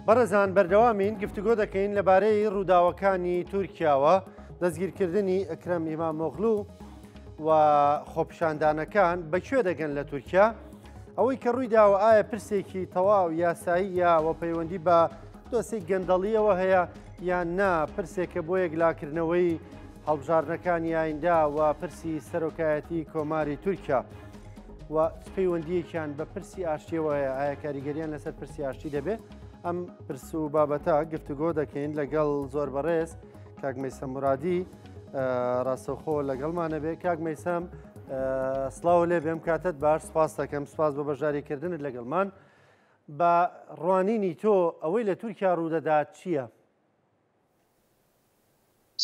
بەڕێزان بەردەوامین گفتوگۆ دەکەین لەبارەی ڕووداوەکانی تورکیاوە دەستگیرکردنی ئەکرەم ئیمامۆغلو و خۆپیشاندانەکان بەکوێ دەگەن لە تورکیا ئەوەی کە ڕووی داوە ئایا پرسێکی تەواو یاساییە و پەیوەندی بە دۆسێی گەندەڵیەوە هەیە یان نا پرسێکە بۆ یەکلاکردنەوەی هەڵبژاردنەکانی ئایندە و پرسی سەرۆکایەتی کۆماری تورکیا و پەیوەندیەکیان بە پرسی ئاشتیەوە هەیە ئایا کاریگەریان لەسەر پرسی ئاشتی دەبێت ئەم پرس و بابەتە گفتوگۆ دەکەین لەگەڵ زۆر بەڕێز کاک مەیسەم مرادی ڕاستەوخۆ لەگەڵمانە بێ کاک مەیسەم سڵاو لێ بێم کاتت باش سپاس دەکەم سپاس بە بەشداریکردنت لەگەڵمان بە ڕوانینی تۆ ئەوەی لە تورکیا ڕوودەدات چییە؟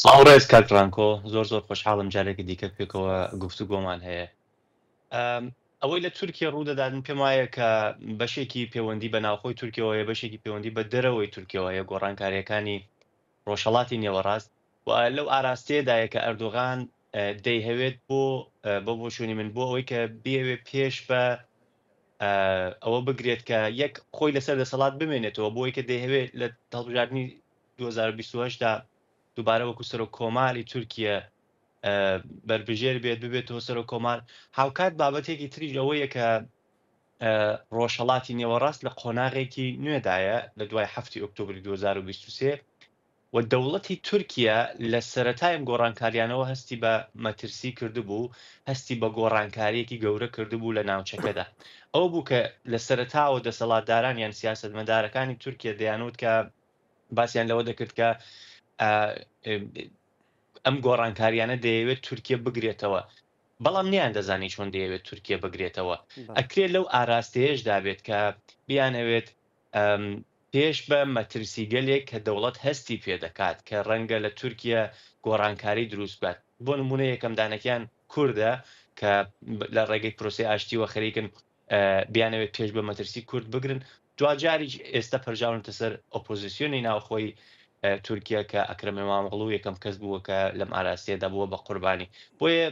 سڵاو ڕێز کاک ڕانکۆ، زۆر زۆر خۆشحاڵم جارێکی دیکە پێکەوە گفتوگۆمان هەیە. ئەوەی لە تورکیە ڕوودەدات من پێم وایە کە بەشێکی پەیوەندی بە ناوخۆی تورکیەوە هەیە، بەشێکی پەیوەندی بە دەرەوەی تورکیەوە هەیە، گۆڕانکارییەکانی ڕۆژهەڵاتی نێوەڕاست و لەو ئاراستەیەدایە کە ئەردۆغان دەیهەوێت بۆ بۆ بۆچوونی من بۆ ئەوەی کە بیەوێت پێش بە ئەوە بگرێت کە یەک خۆی لەسەر دەسەڵات بمێنێتەوە بۆ ئەوەی کە دەیهەوێت لە هەڵبژاردنی 2028 دا دووبارە وەکو سەرۆک کۆماری تورکیە بەربژێر بێت ببێتەوە سەرۆک کۆمار هاوکات بابەتێکی تریش ئەوەیە کە ڕۆژهەڵاتی نێوەڕاست لە قۆناغێکی نوێدایە لە دوای هەفتی ئۆکتۆبری 2023 و دەوڵەتی تورکیە لە سەرەتای ئەم گۆڕانکاریانەوە هەستی بە مەترسی کردبوو، هەستی بە گۆڕانکارییەکی گەورە کردبوو لە ناوچەکەدا. ئەوە بوو کە لە سەرەتاوە دەسەڵاتداران یان سیاسەتمەدارەکانی تورکیە دەیانوت کە باسیان لەوە دەکرد کە ئەم گۆڕانکاریانە دەیەوێت تورکیە بگرێتەوە، بەڵام نەیاندەزانی چۆن دەیەوێت تورکیە بگرێتەوە. ئەکرێ لەو ئاراستەیەشدا بێت کە بیانەوێت پێش بە مەترسیگەلێک کە دەوڵەت هەستی پێ دەکات کە ڕەنگە لە تورکیە گۆڕانکاری دروست بکات. بۆ نموونە یەکەم دانەکیان کوردە کە لە ڕێگەی پرۆسەی ئاشتیوە خەریکن بیانەوێت پێش بە مەترسی کورد بگرن. دواجاریش ئێستا پەرژاونەتە سەر ئۆپۆزیسیۆنی ناوخۆی تورکیە کە ئەکرەم ئیمامئۆغڵو یەکەم کەس بووە کە لەم ئاراستەیەدا بووە بە قوربانی. بۆیە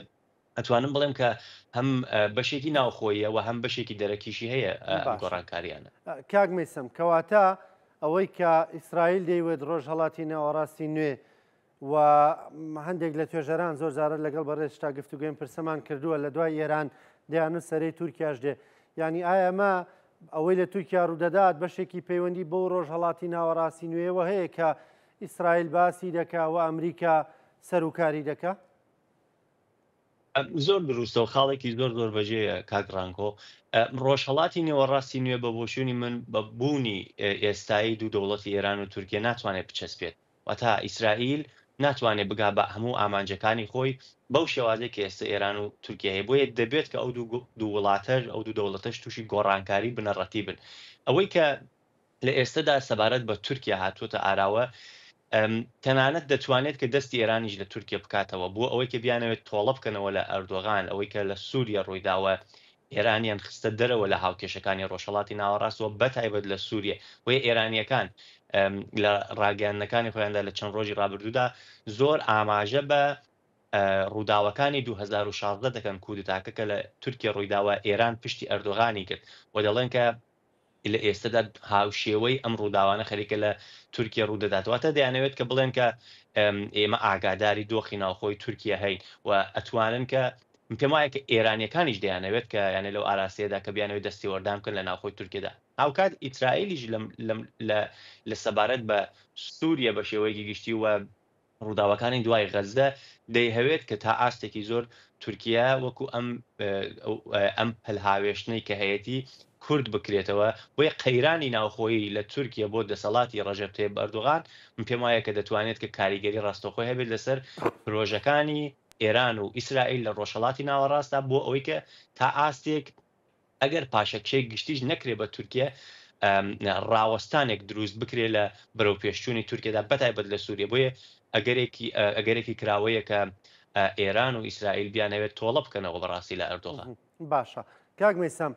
ئەتوانم بڵێم کە هەم بەشێکی ناوخۆییە و هەم بەشێکی دەرەکیشی هەیە ئەم گۆڕانکاریانە. کاک مەیسەم کەواتە ئەوەی کە ئیسرائیل دەیوت ڕۆژهەڵاتی ناوەڕاستی نوێ و هەندێک لە توێژەران زۆر جارە لەگەڵ بەڕێزتا گفتوگوێن پرسەمان کردووە لە دوای ئێران دەیانوت سەرەی تورکیاش دێ یعنی ئایا ئەمە ئەوەی لە تورکیا ڕوودەدات بەشێکی پەیوەندی بەو ڕۆژهەڵاتی ناوەڕاستی نوێیەوە هەیە کە ئیسرائیل باسی دەکا و ئەمریکا سەروکاری دەکا؟ زۆر دروستە و خاڵێکی زۆر زۆر بەجێیە کاک ڕانکۆ. ڕۆژهەڵاتی نێوەڕاستی نوێ بە بۆچوونی من بە بوونی ئێستایی دوو دەوڵەتی ئێران و تورکیە ناتوانێت بچەسپێت. واتە ئیسرائیل ناتوانێت بگا بە هەموو ئامانجەکانی خۆی بەو شێوازەی کە ئێستا ئێران و تورکیە هەیە. بۆیە دەبێت کە ئەو دوو وڵاتەش، ئەو دوو دەوڵەتەش تووشی گۆڕانکاری بنەڕەتی بن. ئەوەی کە لە ئێستەدا سەبارەت بە تورکیا هاتووەتە ئاراوە، تەنانەت دەتوانێت کە دەستی ئێرانیش لە تورکیە بکاتەوە بۆ ئەوەی کە بیانەوێت تۆڵە بکەنەوە لە ئەردۆغان، ئەوەی کە لە سوریە ڕوویداوە ئێرانیان خستە دەرەوە لە هاوکێشەکانی ڕۆژهەڵاتی ناوەڕاست و بەتایبەت لە سوریە. بۆیە ئێرانییەکان لە ڕاگەیاندنەکانی خۆیاندا لە چەند ڕۆژی ڕابردوودا زۆر ئاماژە بە ڕووداوەکانی 2016 دەکەن، کودتاکە کە لە تورکیە ڕوویداوە ئێران پشتی ئەردۆغانی گرت و دەڵێن کە لە ئێستەدا هاوشێوەی ئەم ڕووداوانە خەریکە لە تورکیە ڕوو دەدات. واتە دەیانەوێت کە بڵێن کە ئێمە ئاگاداری دۆخی ناوخۆی تورکیە هەین و ئەتوانن کە من پێم وایە کە ئێرانیەکانیش دەیانەوێت کە یانێ لەو ئاراستەیەدا کە بیانەوێت دەستێوەردان بکەن لە ناوخۆی تورکیەدا. هاوکات ئیسرائیلیش لەم لەم لە لە سەبارەت بە سووریە بە شێوەیەکی گشتی و ڕووداوەکانی دوای غەززە دەیهەوێت کە تا ئاستێکی زۆر تورکیە وەکو ئەم ئەم پەلهاوێشتنەی کە هەیەتی کورت بکرێتەوە، بۆیە قەیرانی ناوخۆیی لە تورکیە بۆ دەسەڵاتی ڕەجەب تەیب ئەردۆغان من پێم وایە کە دەتوانێت کە کاریگەری ڕاستەوخۆی هەبێت لەسەر پرۆژەکانی ئێران و ئیسرائیل لە ڕۆژهەڵاتی ناوەڕاستدا بۆ ئەوەی کە تا ئاستێک ئەگەر پاشەکشەی گشتیش نەکرێ بە تورکیە، ڕاوەستانێک دروست بکرێ لە بەرەوپێشچوونی تورکیەدا بەتایبەت لە سوریە. بۆیە ئەگەرێکی ئەگەرێکی کراوەیە کە ئێران و ئیسرائیل بیانەوێت تۆڵە بکەنەوە بەڕاستی لە ئەردۆغان. باشە کاک مەیسەم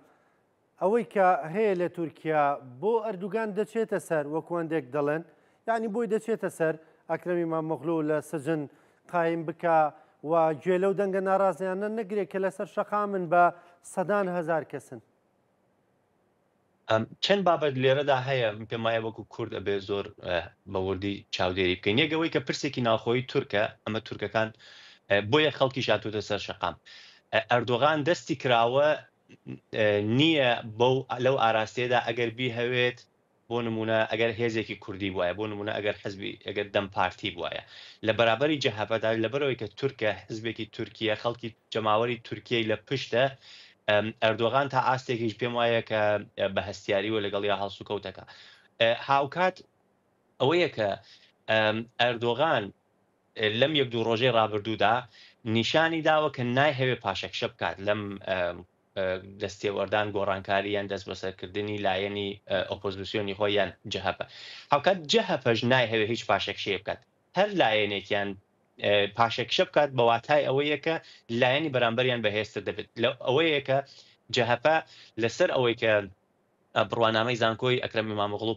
ئەوەی کە هەیە لە تورکیا بۆ ئەردوگان دەچێتە سەر وەکو هەندێک دەڵێن یانی بۆی دەچێتە سەر ئەکرەم ئیمامئۆغلو لە سجن قایم بکا و گوێ لەو دەنگە ناڕازیانە نەگرێ کە لەسەر شەقامن بە سەدان هەزار کەسن. چەند بابەت لێرەدا هەیە من پێم وایە وەکو کورد ئەبێ زۆر بە وردی چاودێری بکەین. یەک ئەوەی کە پرسێکی ناوخۆیی تورکە، ئەمە تورکەکان بۆیە خەڵکیش هاتووەتە سەر شەقام. ئەردۆغان دەستی کراوە نییە بەو لەو ئاراستەیەدا ئەگەر بیهەوێت بۆ نموونە ئەگەر هێزێکی کوردی بوایە، بۆ نموونە ئەگەر حزبی ئەگەر دەم پارتی بوایە لە بەرابەری جەهەپەدا لەبەرئەوەی کە تورکە، حزبێکی تورکییە، خەڵکی جەماوەری تورکیەی لە پشتە، ئەردۆغان تا ئاستێکیش پێم وایە کە بە هەستیاریوە لەگەڵیا هەڵسوکەوت دەکا. هاوکات ئەوەیە کە ئەردۆغان لەم یەک دوو ڕۆژەی ڕابردوودا نیشانی داوە کە نایهەوێ پاشەکشە بکات لەم دەستێوەردان، گۆڕانکاری یان دەستبەسەرکردنی لایەنی ئۆپۆزسیۆنی خۆی یان جەهەپە. هاوکات جەهەپەش نایهەوێ هیچ پاشەکشەیە بکات. هەر لایەنێکیان پاشەکشە بکات بە واتای ئەوەیە کە لایەنی بەرامبەریان بەهێزتر دەبێت. لە ئەوەیە کە جەهەپە لەسەر ئەوەی کە بڕوانامەی زانکۆی ئەکرەم ئیمامئۆغڵو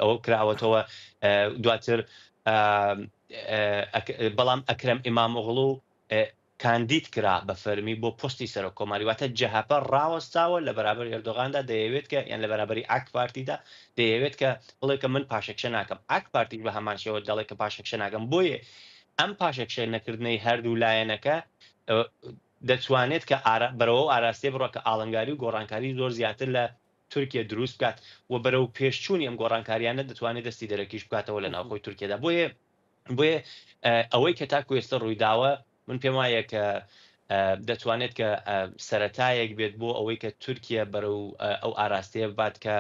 ئەوە کراوەتەوە دواتر بەڵام ئەکرەم ئیمامئۆغڵو کاندید کرا بە فەرمی بۆ پۆستی سەرۆک کۆماری، واتە جەهەپە ڕاوەستاوە لە بەرابەری ئەردۆغاندا دەیەوێت کە یان لە بەرابەری ئاک پارتیدا دەیەوێت کە بڵێ کە من پاشەکشە ناکەم، ئاک پارتیش بە هەمان شێوە دەڵێ کە پاشەکشە ناکەم، بۆیە ئەم پاشەکشە نەکردنەی هەردوو لایەنەکە دەتوانێت کە بەرەو ئەو ئاراستەیە بڕوا کە ئاڵنگاری و گۆڕانکاری زۆر زیاتر لە تورکیە دروست بکات و بەرەو پێشچوونی ئەم گۆڕانکاریانە دەتوانێت دەستی دەرەکیش بکاتەوە لە ناوخۆی تورکیەدا، بۆیە بۆیە ئەوەی کە تاکو ئێستا ڕوویداوە من پێم وایە کە دەتوانێت کە سەرەتایەک بێت بۆ ئەوەی کە تورکیە بەرەو ئەو ئاراستەیە ببات کە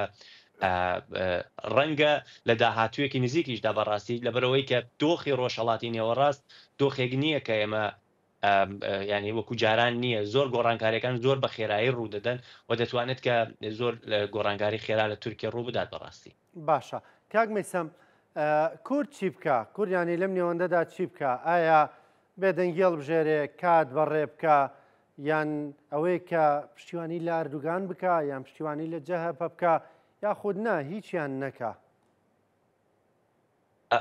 ڕەنگە لە داهاتوویەکی نزیکیشدا بەڕاستی لەبەرئەوەی کە دۆخی ڕۆژهەڵاتی نێوەڕاست دۆخێک نییە کە ئێمە یانی وەکو جاران نییە زۆر گۆڕانکاریەکان زۆر بە خێرایی ڕوو دەدەن و دەتوانێت کە زۆر گۆڕانکاری خێرا لە تورکیە ڕوو بدات بەڕاستی. باشە کاک مەیسەم کورد چی بکا؟ کورد یانی لەم نێوەندەدا چی بکا؟ ئایا بێدەنگی هەڵبژێرێ، کات بەڕێ بکا، یان ئەوەیە کە پشتیوانی لە ئەردوگان بکا، یان پشتیوانی لە جەهەپە بکا، یاخود نا هیچیان نەکا؟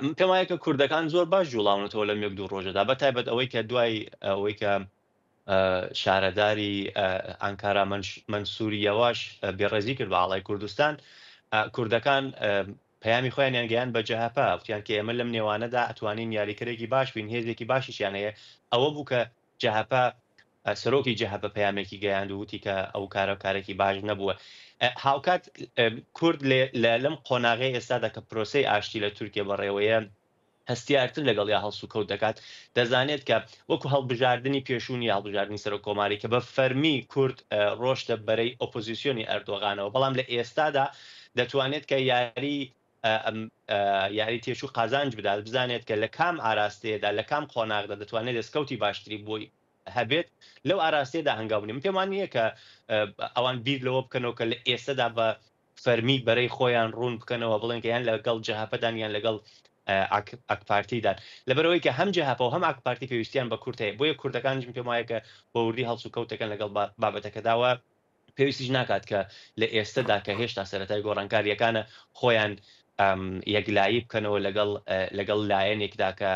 من پێم وایە کە کوردەکان زۆر باش جوڵاونەتەوە لەم یەک دوو ڕۆژەدا، بە تایبەت ئەوەی کە دوای ئەوەی کە شارەداری ئانکارا مەنسوور یەواش بێڕێزی کرد بە ئاڵای کوردستان، کوردەکان پەیامی خۆیانیان گەیاند بە جەهەپە، وتیان کە ئێمە لەم نێوانەدا ئەتوانین یاریکەرێکی باش بین، هێزێکی باشیشیان هەیە، ئەوە بوو کە جەهەپە سەرۆکی جەهەپە پەیامێکی گەیاند و وتی کە ئەو کارە کارێکی باش نەبووە. هاوکات کورد لەم قۆناغەی ئێستادا کە پرۆسەی ئاشتی لە تورکیە بەڕێوەیە، هەستیارتر لەگەڵیا هەڵسوکەوت دەکات، دەزانێت کە وەکو هەڵبژاردنی پێشوو نییە، هەڵبژاردنی سەرۆککۆماری کە بە فەرمی کورد ڕۆشتە بەرەی ئۆپۆزیسیۆنی ئەردۆغانەوە، بەڵام لە ئێستادا دەتوانێت کە یاری یاری تێچوو قازانج بدات، بزانێت کە لە کام ئاراستەیەدا، لە کام قۆناغدا دەتوانێت دەستکەوتی باشتری بۆی هەبێت، لەو ئاراستەیەدا هەنگاو بنێت. من پێم وا نییە کە ئەوان بیر لەوە بکەنەوە کە لە ئێستەدا بە فەرمی بەرەی خۆیان ڕوون بکەنەوە بڵێن کە یان لەگەڵ جەهەپەدان یان لەگەڵ ئاکپارتیدان، لەبەرئەوەی کە هەم جەهەپە و هەم ئاکپارتی پێویستیان بە کورد هەیە، بۆیە کوردەکانیش من پێم وایە کە بە وردی هەڵسوکەوت دەکەن لەگەڵ بابەتەکەدا و پێویستیش ناکات کە لە ئێستەدا کە هێشتا سەرەتای گۆڕانکارییەکانە خۆیان یەکلایی بکەنەوە لەگەڵ لەگەڵ لایەنێکدا کە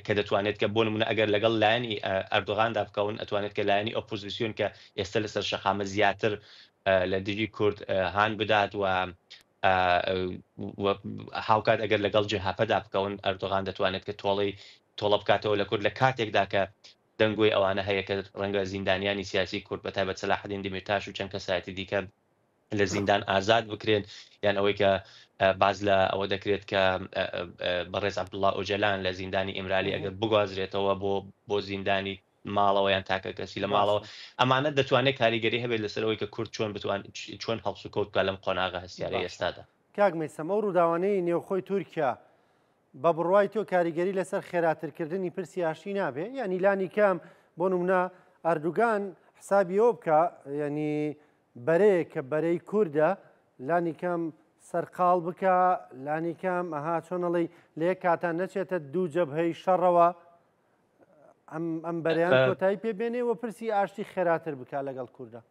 کە دەتوانێت کە بۆ نمونە ئەگەر لەگەڵ لایەنی ئەردۆغاندا بکەون ئەتوانێت کە لایەنی ئۆپۆزیسیۆن کە ئێستا لەسەر شەقامە زیاتر لە دژی کورد هان بدات و هاوکات ئەگەر لەگەڵ جەهەپەدا بکەون ئەردۆغان دەتوانێت کە تۆڵەی تۆڵە بکاتەوە لە کورد لە کاتێکدا کە دەنگۆی ئەوانە هەیە کە ڕەنگە زیندانیانی سیاسی کورد بە تایبەت سەلاحەدین دیمیرتاش و چەند کەسایەتی دیکە لە زیندان ئازاد بکرێن یان ئەوەی کە باس لە ئەوە دەکرێت کە بەڕێز عەبدوڵا ئۆجەلان لە زیندانی ئیمرالی ئەگەر بگوازرێتەوە بۆ بۆ زیندانی ماڵەوە یان تاکە کەسی لە ماڵەوە ئەمانە دەتوانێت کاریگەری هەبێت لەسەر ئەوەی کە کورد چۆن بتوان چۆن هەڵسوکەوت بکات لەم قۆناغە هەستیارەی ئێستادا. کاک مەیسەم ئەو ڕووداوانەی نێوخۆی تورکیا بە بڕوای تۆ کاریگەری لەسەر خێراترکردنی پرسی ئاشتی نابێ؟ یانی لانی کەم بۆ نمونە ئەردوگان حسابی ئەوە بکا یانی بەرەیەک کە بەرەی کوردە لانی کەم سەرقاڵ بکا لانی کەم ئەها چۆن ئەڵێی لە یەک کاتان نەچێتە دوو جەبهەی شەڕەوە ئەم ئەم بەرەیان کۆتایی پێ بێنێ و پرسی ئاشتی خێراتر بکا لەگەڵ کوردە.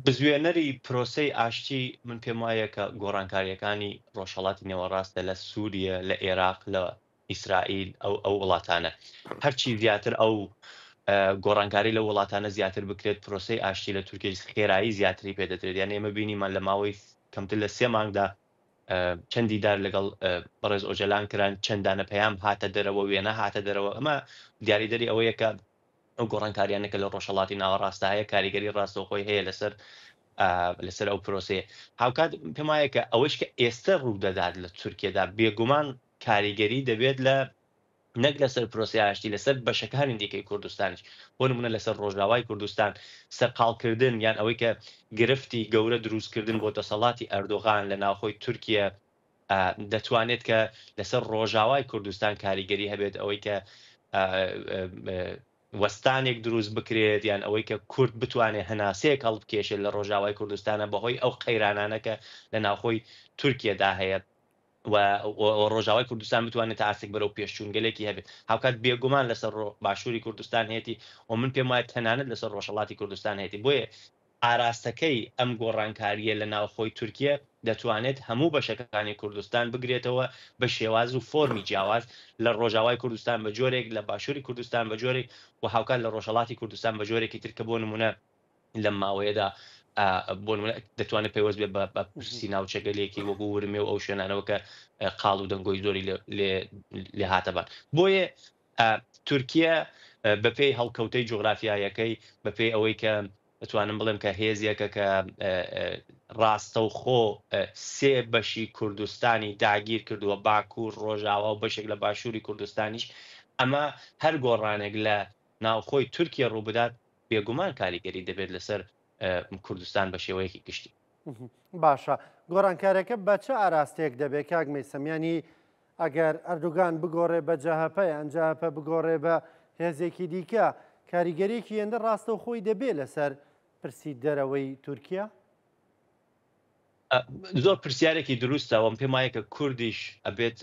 بزوێنەری پرۆسەی ئاشتی من پێم وایە کە گۆڕانکارییەکانی ڕۆژهەڵاتی نێوەڕاستە لە سووریە، لە ئێراق، لە ئیسرائیل، ئەو ئەو وڵاتانە. هەرچی زیاتر ئەو گۆڕانکاری لەو وڵاتانە زیاتر بکرێت، پرۆسەی ئاشتی لە تورکیەش خێرایی زیاتری پێدەدرێت، یان ئێمە بینیمان لە ماوەی کەمتر لە سێ مانگدا چەند دیدار لەگەڵ بەڕێز ئۆجەلان کران، چەند دانە پەیام هاتە دەرەوە، وێنە هاتە دەرەوە، ئەمە دیاریدەری ئەوەیە کە ئەو گۆڕانکاریانە کە لە ڕۆژهەڵاتی ناوەڕاستدا هەیە کاریگەری ڕاستەوخۆی هەیە لەسەر لەسەر ئەو پرۆسەیە. هاوکات پێم وایە کە ئەوەیش کە ئێستە ڕوودەدات لە تورکیەدا بێگومان کاریگەری دەبێت لە نەک لەسەر پرۆسەی ئاشتی، لەسەر بەشەکانی دیکەی کوردستانیش، بۆ نموونە لەسەر ڕۆژاوای کوردستان سەرقاڵکردن یان ئەوەی کە گرفتی گەورە دروستکردن بۆ دەسەڵاتی ئەردۆغان لە ناوخۆی تورکیە دەتوانێت کە لەسەر ڕۆژاوای کوردستان کاریگەری هەبێت، ئەوەی کە وەستانێک دروست بکرێت یان ئەوەی کە کورد بتوانێت هەناسەیەک هەڵبکێشێت لە ڕۆژاوای کوردستانە بەهۆی ئەو قەیرانانە کە لە ناوخۆی تورکیەدا هەیە. و ڕۆژاوای کوردستان بتوانێت تا ئاستێک بەرەو پێشچوونگەلێکی هەبێت. هاوکات بێگومان لەسەر باشووری کوردستان هەیەتی و من پێم وایە تەنانەت لەسەر ڕۆژهەڵاتی کوردستان هەیەتی. بۆیە ئاراستەکەی ئەم گۆڕانکارییە لە ناوخۆی تورکیە دەتوانێت هەموو بەشەکانی کوردستان بگرێتەوە بە شێواز و فۆرمی جیاواز، لە ڕۆژاوای کوردستان بە جۆرێک، لە باشووری کوردستان بە جۆرێک و هاوکات لە ڕۆژهەڵاتی کوردستان بە جۆرێکی تر کە بۆ نموونە لەم ماوەیەدا بۆ نمونە دەتوانێت پەیوەست بێت بە پرسی ناوچەگەلێکی وەکو ورمێ و ئەو شوێنانەوە کە قاڵ و دەنگۆی زۆری لێ هاتەبان. بۆیە تورکیە بەپێی هەڵکەوتەی جوغرافیایەکەی، بەپێی ئەوەی کە دەتوانم بڵێم کە هێزێکە کە ڕاستەوخۆ سێ بەشی کوردستانی داگیر کردووە، باکوور، ڕۆژاوا و بەشێک لە باشووری کوردستانیش، ئەمە هەر گۆڕانێک لە ناوخۆی تورکیە ڕووبدات بێگومان کاریگەری دەبێت لەسەر کوردستان بە شێوەیەکی گشتی. باشە گۆڕانکارەکە بە چ ئاراستەیەک دەبێت کاک مەیسەم؟ یانی ئەگەر ئەردوگان بگۆڕێ بە جەهەپە یان جەهەپە بگۆڕێ بە هێزێکی دیکە کاریگەریەکی هێندە ڕاستەوخۆی دەبێ لەسەر پرسی دەرەوەی تورکیا؟ زۆر پرسیارێکی دروستە وم پێم وایە کە کوردیش ئەبێت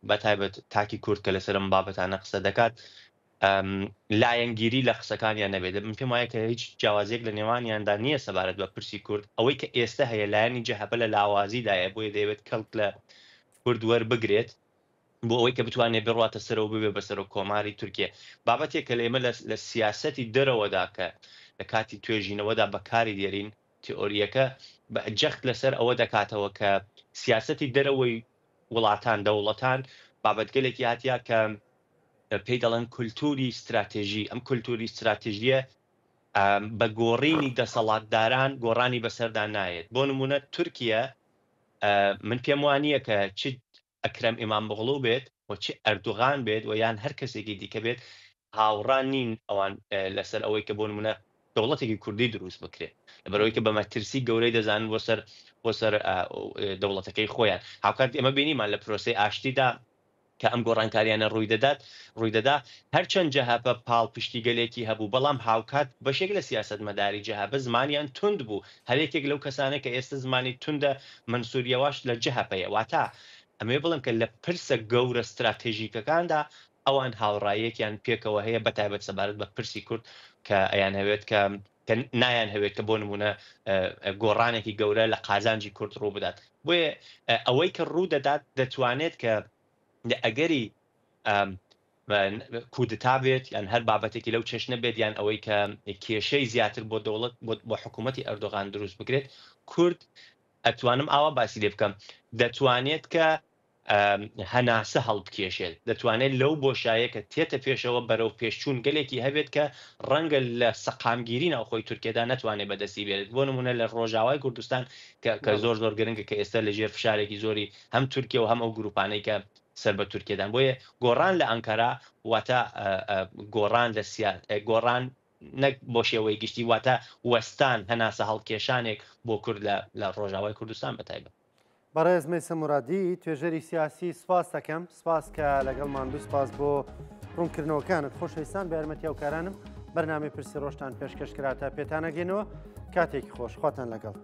بە تایبەت تاکی کورد کە لەسەر ئەم بابەتانە قسە دەکات لایەنگیری لە قسەکانیان نەبێت. من پێم وایە کە هیچ جیاوازییەک لە نێوانیاندا نییە سەبارەت بە پرسی کورد. ئەوەی کە ئێستە هەیە لایەنی جەهەپە لە لاوازیدایە، بۆیە دەیەوێت کەڵک لە کورد وەربگرێت بۆ ئەوەی کە بتوانێت بڕواتە سەرەوە ببێ بە سەرۆک کۆماری تورکیە. بابەتێک کە لە ئێمە لە سیاسەتی دەرەوەدا کە لە کاتی توێژینەوەدا بەکاری دێرین، تئۆرییەکە جەخت لەسەر ئەوە دەکاتەوە کە سیاسەتی دەرەوەی وڵاتان، دەوڵەتان بابەتگەلێکی هاتیە کە پێی دەڵێن کولتووری ستراتێژی، ئەم کولتووری ستراتێژییە بە گۆڕینی دەسەڵاتداران گۆڕانی بەسەردا نایەت. بۆ نموونە تورکیە من پێم وا نییە کە چ ئەکرەم ئیمامئۆغڵو بێت و چ ئەردوغان بێت و یان هەر کەسێکی دیکە بێت هاوڕا نین ئەوان لەسەر ئەوەی کە بۆ نموونە دەوڵەتێکی کوردی دروست بکرێت، لەبەرئەوەی کە بە مەترسی گەورەی دەزانن بۆ سەر بۆ سەر دەوڵەتەکەی خۆیان. هاوکات ئێمە بینیمان لە پرۆسەی ئاشتیدا کە ئەم گۆڕانکاریانە ڕوویدەدات ڕوویدەدا، هەرچەند جەهەپە پاڵپشتیگەلێکی هەبوو، بەڵام هاوکات بەشێک لە سیاسەتمەداری جەهەپە زمانیان توند بوو، هەر یەکێک لەو کەسانەی کە ئێستە زمانی توندە مەنسور یەواش لە جەهەپەیە، واتە ئەمەوێ بڵێم کە لە پرسە گەورە ستراتێژیکەکاندا ئەوان هاوڕاییەکیان پێکەوە هەیە بەتایبەت سەبارەت بە پرسی کورد کە ئەیانهەوێت کە کە نایانهەوێت کە بۆ نموونە گۆڕانێکی گەورە لە قازانجی کورد ڕوو بدات. بۆیە ئەوەی کە ڕوو دەدات دەتوانێت کە لە ئەگەری کودتا بێت یان هەر بابەتێکی لەو چەشنە بێت یان ئەوەی کە کێشەی زیاتر بۆ دەوڵەت بۆ حکوومەتی ئەردۆغان دروست بکرێت کورد ئەتوانم ئاوا باسی لێ بکەم دەتوانێت کە هەناسە هەڵبکێشێت، دەتوانێت لەو بۆشایە کە تێتە پێشەوە بەرەو پێشچوون گەلێکی هەبێت کە ڕەنگە لە سەقامگیری ناوخۆی تورکیەدا نەتوانێت بەدەستی بێنێت، بۆ نموونە لە ڕۆژاوای کوردستان کە کە زۆر زۆر گرنگە کە ئێستا لە ژێر فشارێکی زۆری هەم تورکیە و هەم ئەو گرووپانەی کە سەر بە تورکیەدان، بۆیە گۆڕان لە ئەنکەرا واتە گۆڕان لە سیا گۆڕان نەک بۆ شێوەی گشتی واتە وەستان هەناسە هەڵکێشانێک بۆ کورد لە لە ڕۆژاوای کوردستان بە تایبەت. بەڕێز مەیسەم مورادی، توێژەری سیاسی سپاست دەکەم، سپاس کە لەگەڵمان بووی، سپاس بۆ ڕوونکردنەوەکانت. خۆشەویستان بە یارمەتی هاوکارانم بەرنامەی پرسی ڕۆژتان پێشکەش کرا تا پێتانەگەینەوە. کاتێکی خۆش، خواتان لەگەڵ.